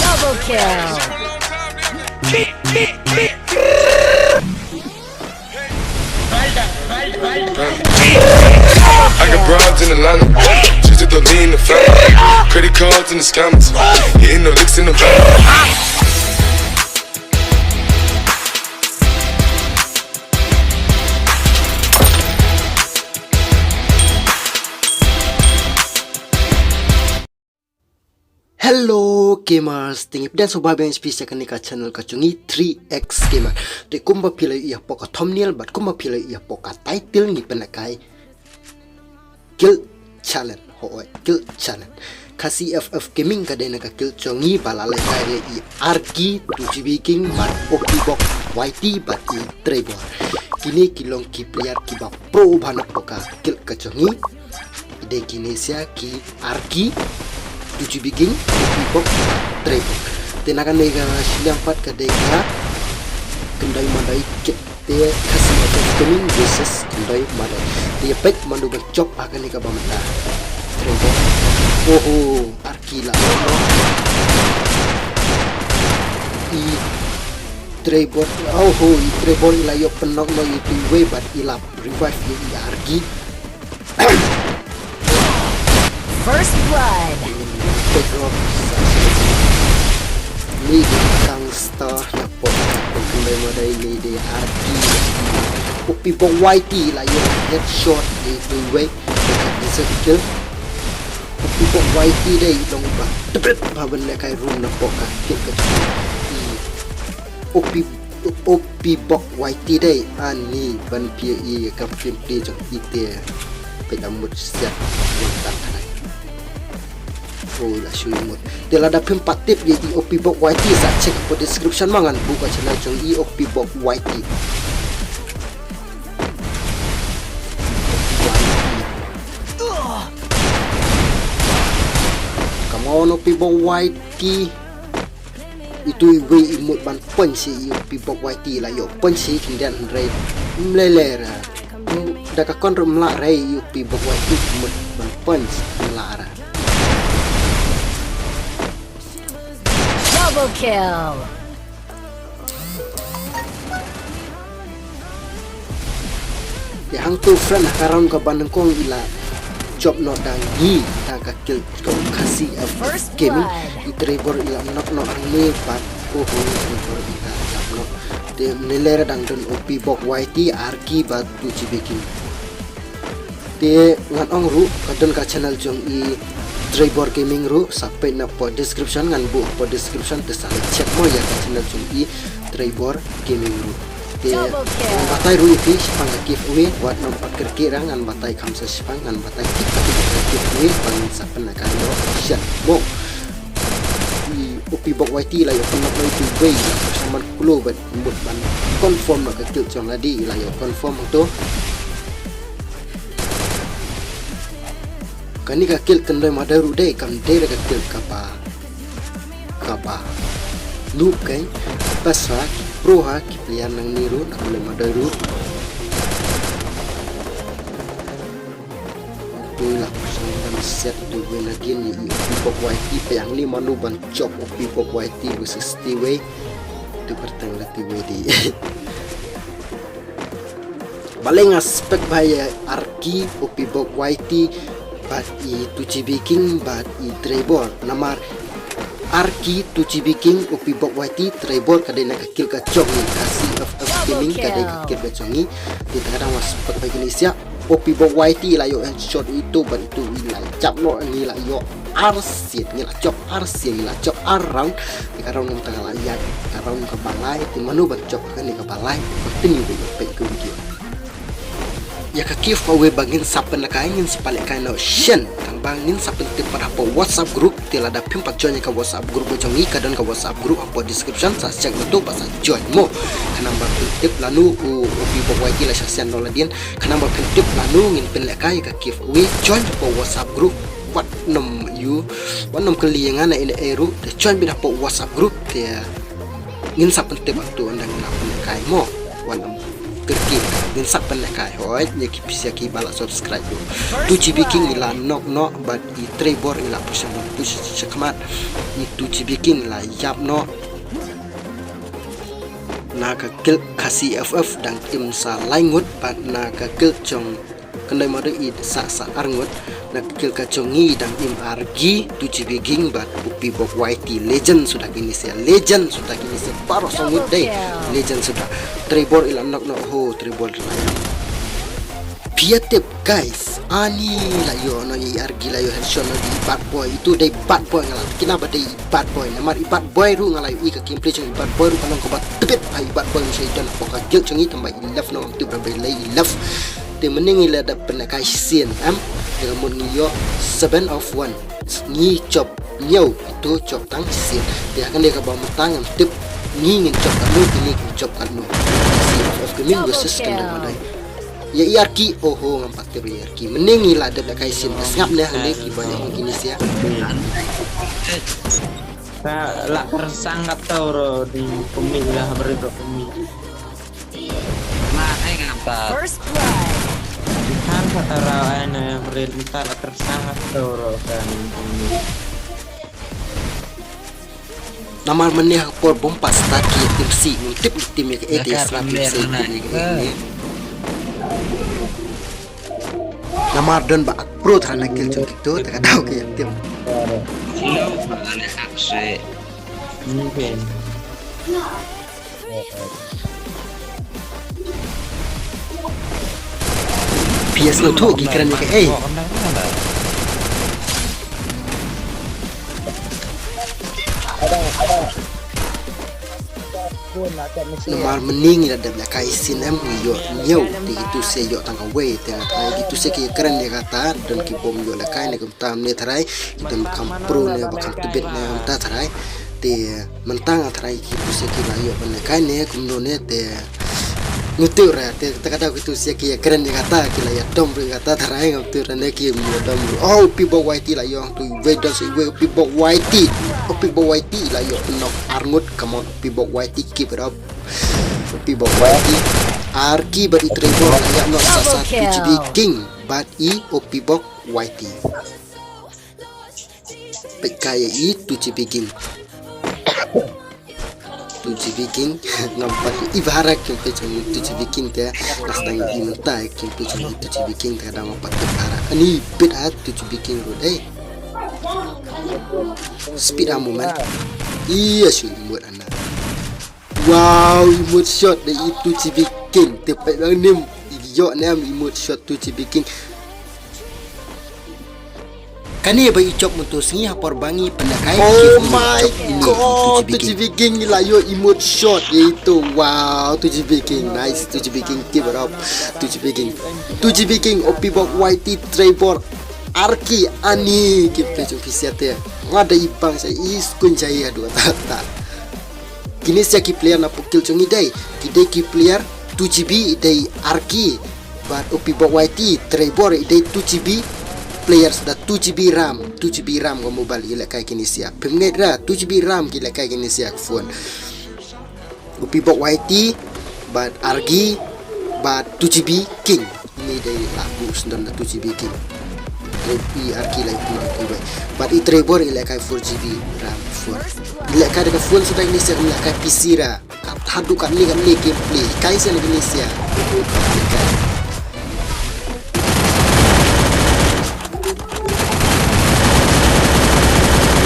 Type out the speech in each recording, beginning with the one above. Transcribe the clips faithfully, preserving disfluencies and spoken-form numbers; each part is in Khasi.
Double kill. I got broads in Atlanta. Just hit the lean the family. Credit cards and the scammers. Hitting the licks in the van. Hello gamers, te ngi pdiang sngewbha biang ïa phi sha kane ka channel ka jong ngi three X Gamer. Te kumba phi la ïohi hapoh ka thumbnail bad kumba phi la ïohi hapoh ka title ngi pynlehkai Guild Challenge. Hooid, Guild Challenge. Khasi F F Gaming ka dei na ka guild jong ngi ba la lehkai ïa i Arky, two G B King bad Opibok Y T bad i Trevor. Kine ki long ki player kiba pro bha napoh ka guild ka jong ngi. Dei kine sia ki Arky, two G B King, Opibok, Trevor. Te na kane ka shiliang pat ka dei ka kyndoi madoi kit te Khasi F F Gaming versus kyndoi madoi. Te ïa peit mano ban jop ha kane kaba mynta. Trevor. Oho, Arky la. I Trevor, oho, i Trevor i la ïoh pynnock noh ïa itu iwei bad i la revive ïa i Arky. First blood. Pedro Sanchez. Ni dei gangster na pop. Pynlong madai ni dei Arky. Opibok Y T la ïoh headshot ïa itu iwei. Dekat deserve kill. Opibok Y T dei long ba tebret ba ban lehkai room na pop ka kill ka. Opi Opibok Y T dei ani ban pia i kam pin pli jong i te. Pynda mut siat. Oi la shu mut. Te lada phim pat tip ïa i Opibok Y T sa check hapoh description ma ngan buh ka channel jong i Opibok Y T. Come on Opibok Y T. Itu iwei i mut ban punch i Opibok Y T la ïoh punch i khyndiat hynrei mlele ra. Da ka kon ruh mlah rei i Opibok Y T i mut ban punch mlah ra. Double kill. Te hangto friend ha ka round kaba nyngkong i la jop noh da ngi da ka kill jong Khasi F F Gaming. I Trevor i la knock noh hangne bad oho i Trevor i la jop noh. Te mlele ra dang don Opibok Y T, Arky bad two G B King. Te ngan ong ruh ka don ka channel jong i Trevor Gaming ruh sa peit na hapoh description ngan buh hapoh description te sa leit check mo ïa ka channel jong i Trevor Gaming ruh. Te ngan batai ruh ïa phi shaphang ka giveaway wat nym pat kyrkieh ra ngan batai kham sa shaphang ngan batai tip ka giveaway ba ngin sa pynlehkai noh shen mo. I Opibok Y T la ïoh pynlong ïa itu iwei la sa man kulo bad mut ban confirm noh ka kill jong lade i la ïoh confirm hangto. Kane ka kill kyndoi madoi ruh dei kam dei da ka kill kaba kaba noob kai. Basa ki pro ha ki player nangne ruh na kyndoi madoi ruh. Te la kusang ban set tu win again i Opibok Y T peit hangne mano ban jop Opibok Y T versus T W. Tu kyrteng la T W di. Balei nga spek ba ïa Arky Opibok Y T bad i two G B King bad i Trevor namar Arky two G B King Opibok Y T Trevor ka dei na ka kill ka jong ngi Khasi F F Gaming ka dei ka kill ka jong ngi. Te ta ka dang wa spek ba kine sia Opibok Y T la ïoh headshot itu bad itu i la jop noh ngi la ïoh arsien ngi la jop arsien ngi la jop ar round. Te ka round ngam ta ka la ïaid ka round kaba lai te mano ban jop kane kaba lai. Continue ba ïa peit ka video. Ïa ka giveaway ba ngin sa pynlehkai ngin sa pynlehkai noh shen tang ba ngin sa pyntip pat hapoh WhatsApp group. Te lada phim pat join ïa ka WhatsApp group ka jong ngi ka don ka WhatsApp group hapoh description sa check na tu ba sa join mo. Khnang ba pyntip lano u Opibok Y T la sha shen noh lade. Khnang ba pyntip lano ngin pynlehkai ïa ka giveaway join hapoh WhatsApp group. Wat nym ïoh wat nym kylli ïa nga na ine ei ruh te join beit hapoh WhatsApp group te ngin sa pyntip hangto ynda ngin la pynlehkai mo. Wat nym kyrkieh. Ngin sa pynlehkai hooid ïa ki pisa ki ba la subscribe ruh. Two G B King i la knock noh bad i Trevor i la pyrshang ban push shakhmat. I Two G B King i la ïap noh. Na ka guild Khasi F F dang im sa lai ngut bad na ka guild jong Khyndai Madu i sa sa ar ngut. Na ka guild ka jong ngi dang im ar ki, Two G B King bad U P Bok Y T. Legend suda kine sia, legend suda kine sia. Baroh saw ngut dei. Legend suda. Trevor i la knock noh ho, Trevor i la. Phi ïa tip guys, ani la ïoh noh i ar ki la ïoh headshot noh i Bad Boy. Itu dei Bad Boy nga la. Kine ba dei i Bad Boy. Namar i Bad Boy ruh nga la ïoh i ka gameplay jong i Bad Boy ruh ka long kaba tbit ha i Bad Boy. Ngi sa i don hapoh ka guild jong ngi tang ba i left noh, ngam tip ba ba i leh i left. Te mynne ngi la dep pynlehkai shisien em. Te ka mut ngi ïoh seven of one. Ngi jop hynñiew, itu jop tang shisien. Te ha kane kaba mynta ngam tip ngi ngin jop katno, kine kin jop katno. Shisien of Kmie versus Khyndai Madu. Ïa i ar ki, oho, ngam pat tip ïa i ar ki. Mynne ngi la dep lehkai shisien, te sngap ne hangne kiba ïa ong kine sia. Ka la tersang ka tau ro di pemilih lah beri ro pemilih. Nah, hai ngapa? First blood. Kan kata ro ai ne beri minta la tersang ka tau ro kan pemilih. Namar mynne ha ka por bym pat start ki ïa tim C, ngim tip ki tim ïa kaei te ïa sngap ïa tim C, tim ïa kaei. Namar don ba ak pro than na kill jong kito, te ka daw ki ïa tim. P S no thu ki kren ïa kaei. Namar mynne ngi la dep lehkai shisien em, ngi ïoh hynñiew, te kitu se ïoh tang kawei, te nga tharai kitu se ki kren ïa kata, don ki bym ïoh lehkai ne kumta mynne tharai, ki don ba kham pro ne ba kham tbit ne kumta tharai. Te mynta nga tharai kitu se ki la ïoh ban lehkai ne kumno ne te ngam tip re, te kata kitu se ki ïa kren ïa kata, ki la ïa dom ruh ïa kata tharai, ngam tip re ne ki ïa dom ruh. Oh, U P Bok Y T la ïoh tu, wei don se wei U P Bok Y T. U P Bok Y T la ïoh knock ar ngut, come on, U P Bok Y T, keep it up. U P Bok Y T. Ar ki bad i Trevor la ïoh knock sa sa Two G B King bad i U P Bok Y T. Peit ka ïa i Two G B King. Two G B King ngam pat i bha ra gameplay jong Two G B King te. Nga sdang i mynta gameplay jong Two G B King te ka dang ngam pat i bha ra. Ani bit ha Two G B King ruh dei. Speed ha moment. Iya shu i mut ana. Wow, i mut shot dei i Two G B King te peit bang nim. Ïoh ne em i mut shot Two G B King. Kane ba i jop mynta sngi ha por ba ngi pynlehkai. Oh my god, Two G B King la ïoh i mut shot ïa itu. Wow, Two G B King, nice, Two G B King, keep it up. Two G B King, Two G B King, U P Bok Y T, Trevor, Arki, ani, ki play jong phi sia te. Nga da i bang sa i skun jai adu ta ta. Kine sia ki player na pukil jong i dei. Ki dei ki player Two G B i dei Arki. Bad U P Bok Y T, Trevor i dei two G B players da two G B RAM, two G B RAM ka mobile i lehkai kine sia. Phim ngeit ra, two G B RAM ki lehkai kine sia ka phone. U P Bok Y T, bad Arki, bad two G B King. Ni dei la bu sendon da two G B King. Dei i Arki la i phone i bai. Bad i Trevor i lehkai four G B RAM phone. I lehkai da ka phone sa da kine sia, i lehkai P C ra. Kat haduh katne katne gameplay. Kai sia na kine sia.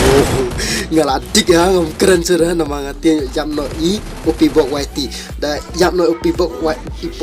Oh, nga la dik ha, ngam kren shuh namar nga tieng ïap noh i U P Bok Y T. Da ïap noh U P Bok Y,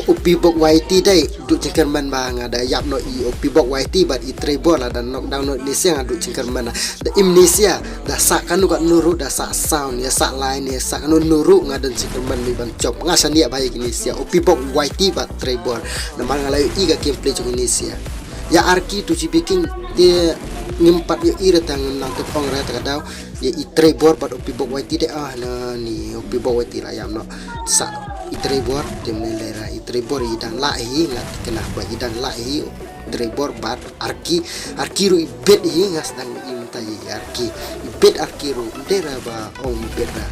U P Bok Y T dei. Duh jingkyrmen ba nga da ïap noh i U P Bok Y T bad i Trevor la da knockdown noh kine sia, nga duh jingkyrmen. Da im kine sia. Da sah kano kano ruh, da sah sound, ïa sah line, ïa sah kano kano ruh, nga don jingkyrmen ban jop. Nga shaniah bha ïa kine sia, U P Bok Y T bad Trevor. Namar nga la ïohi ka gameplay jong kine sia. Ïa Arki, two G B King te ngim pat ïohi re, tang ngim nang tip ong re, ta ka daw. Ïa i Trevor bad U P Bok Y T de, ah, na ni U P Bok Y T la ïam noh. Sah i Trevor, te mynne lei ra i Trevor i dang lah hi, nga kynmaw ba i dang lah hi. Trevor bad Arki, Arki ruh i bit hi, nga sdang i mynta i Arki. I bit Arki ruh, ym dei ra ba ong i bit ra.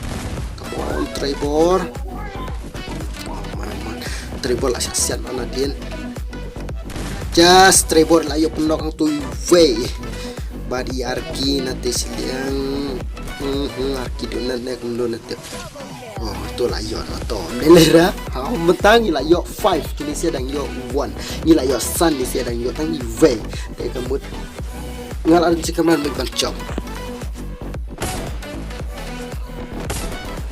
Come on, Trevor. Come on, come on. Trevor la shah siat na dien. Just Trevor la ïoh pynlong hangtu iwei. Bad i Arki na te shiliang. Hmm, Arki duna ne kumno na te. Oh, to la ïoh na to. Melera. Ha, mentang ngi la ïoh five, kine sia dang ïoh one. Ngi la ïoh san, kine sia dang ïoh tang iwei. Te ka mut. Nga la ring shi kamran mut ban chop.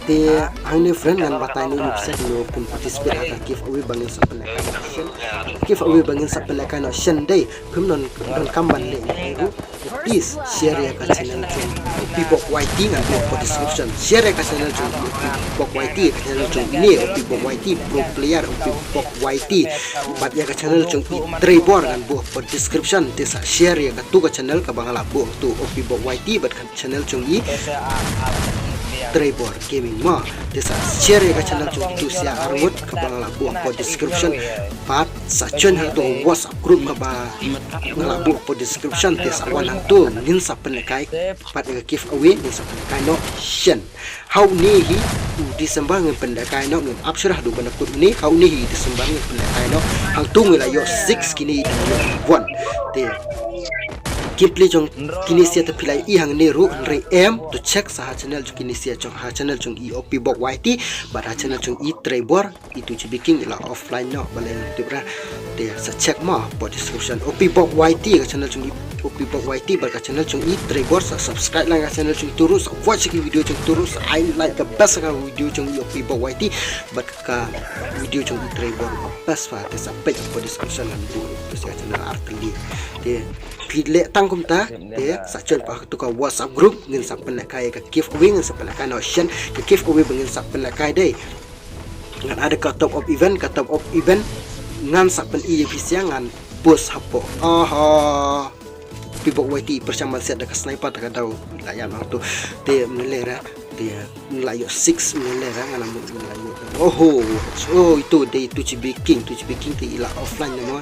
Te hangne friend ngan batai ne u pisa kino pun participate ha ka giveaway ba ngin sa pynlehkai. Giveaway ba ngin sa pynlehkai noh shen dei. Phim don, don kam ban leh ne ruh. Please share ïa ka channel jong Pibok Y T ngan buh hapoh description. Share ïa ka channel jong Pibok Y T, ka channel jong ine Pibok Y T, pro player Pibok Y T. Bad ïa ka channel jong i Trevor ngan buh hapoh description. Te sa share ïa katu ka channel kaba nga la buh tu Pibok Y T bad ka channel jong i Trevor Gaming mo. Te sa share ïa ka channel jong itu sia arngut kaba nga la buh hapoh description. Bad sa join hangtu WhatsApp group kaba nga la buh hapoh description. Te sa wan hangtu ngin sa pynlehkai. Bad ïa ka giveaway ngin sa pynlehkai noh shen. Ha une hi u December ngin pynlehkai noh, ngin ap shuh haduh ban da kut une. Ha une hi December ngin pynlehkai noh. Hangtu ngi la ïoh six, kine i dang ïoh one. Te gameplay jong kine sia te phi la ïohi hangne ruh, hynrei em to check sa ha channel jong kine sia jong, ha channel jong i Pibok Y T bad ha channel jong i Trevor. I two G B King i la offline noh, balei ngan tip ra. Te sa check mo hapoh description. Pibok Y T ka channel jong i, Pibok Y T bad ka channel jong i Trevor. Sa subscribe lang ka channel jong itu ruh, sa watch ki video jong itu ruh, sa ai like ka best ka video jong i Pibok Y T bad ka video jong i Trevor ka best ba. Te sa peit hapoh description ngan buh tu sia channel artylli. Te phi leh tang kumta, te sa join pat hangtu ka WhatsApp group, ngin sa pynlehkai ka giveaway, ngin sa pynlehkai noh shen. Ka giveaway ba ngin sa pynlehkai dei, ngan add ka top up event, ka top up event ngan sa pyni ïa phi sia, ngan post hapoh. Aha. Pibok Y T pyrshang ban siat da ka sniper, ta ka daw la ïam hangtu. Te melera. Te la ïoh six melera, nga la mut la ïoh. Oho. Oh, itu dei two G B King, two G B King te i la offline ne mo.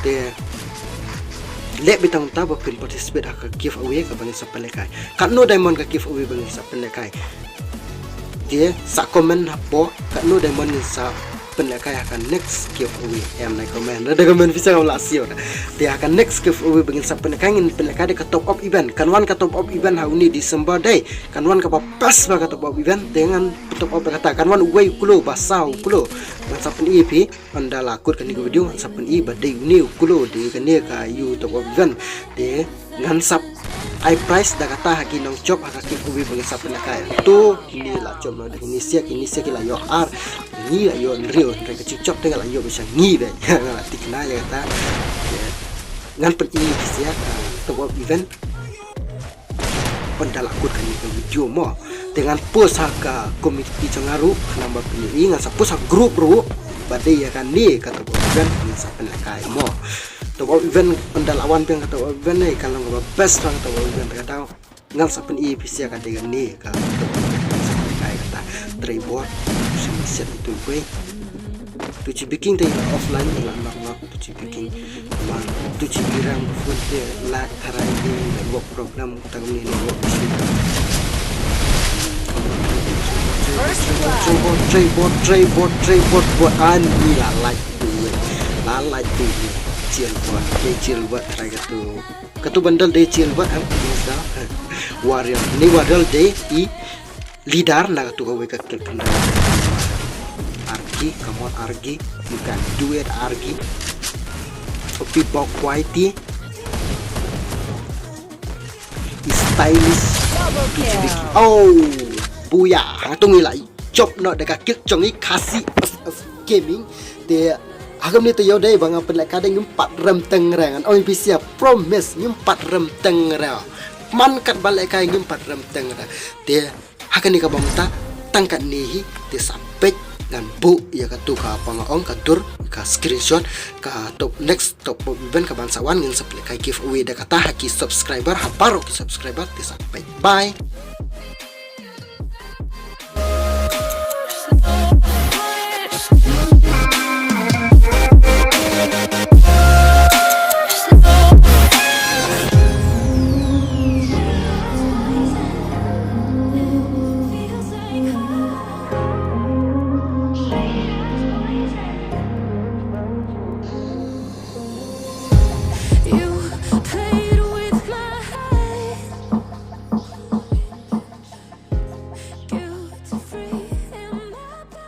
Te leh beit tang kumta ba phin participate ha ka giveaway kaba ngin sa pynlehkai. Katno diamond ka giveaway ba ngin sa pynlehkai? Te sa comment hapoh katno diamond ngin sa pynlehkai ha ka next giveaway. Em, nai comment. Lada comment pisa ngam lah siew. Te ha ka next giveaway ba ngin sa pynlehkai, ngin pynlehkai da ka top up event. Kan wan ka top up event ha une December dei. Kan wan kaba best ba ka top up event. Te ngan top up da kata. Kan wan uwei u klo, ba saw u klo. Ngan sa pyni ïa phi. Ynda la kut kane ka video ngan sa pyni ba dei une u klo, dei kane ka ïa u top up event. Te ngan sa ai prize da kata ha ki nongchop ha ka giveaway ba ngin sa pynlehkai. To kine la chop noh da kine sia, kine sia ki la ïoh ar, ngi la ïoh hynriew. Hynrei ka jingchop te nga la ïoh beit sha ngi beit. Nga la thikna ïa kata. Te ngan pyni ïa ki sia ka top up event. Ynda la kut kane ka video mo. Te ngan post ha ka community jong nga ruh, khnang ba phin ïohi, ngan sa post ha group ruh ba dei ïa kane ka top up event ngin sa pynlehkai mo. Top up event ynda la wan biang ka top up event ne ka long kaba best bha ka top up event, kata ngan sa pyni ïa phi sia ka dei kane ka top up event ngin sa pynlehkai kata. Trevor, shu siat itu wei. Two G B King te i la offline, i la knock knock two G B King. Ba two G B RAM phone te lag tharai, network problem, tang ne network issue. Trevor, Trevor, Trevor, Trevor, Trevor, ani la lag tu. La lag tu. Chill bot, chill bot, tharai katu. Katu bundle dei chill bot, em, warrior. Ni warrior dei i leader na katu kawei ka kill kane. Arky, come on Arky, you can do it Arky. Pibok Y T. Stylish. Double kill. Oh, buya. Hangtu ngi la jop noh da ka kill jong i Khasi S S Gaming. Te ha kumne te ïoh dei ba nga pynlehkai dei ngim pat rem teng re, ngan ong ïa phi sia promise ngim pat rem teng re. Man kat ba lehkai ngim pat rem teng re. Te ha kane ka bynta tang katne hi, te sa peit ngan buh ïa katu kaba nga ong ka dur, ka screenshot ka top, next top up event kaban sa wan, ngin sa pynlehkai giveaway da kata ha ki subscriber, ha baroh ki subscriber. Te sa peit. Bye.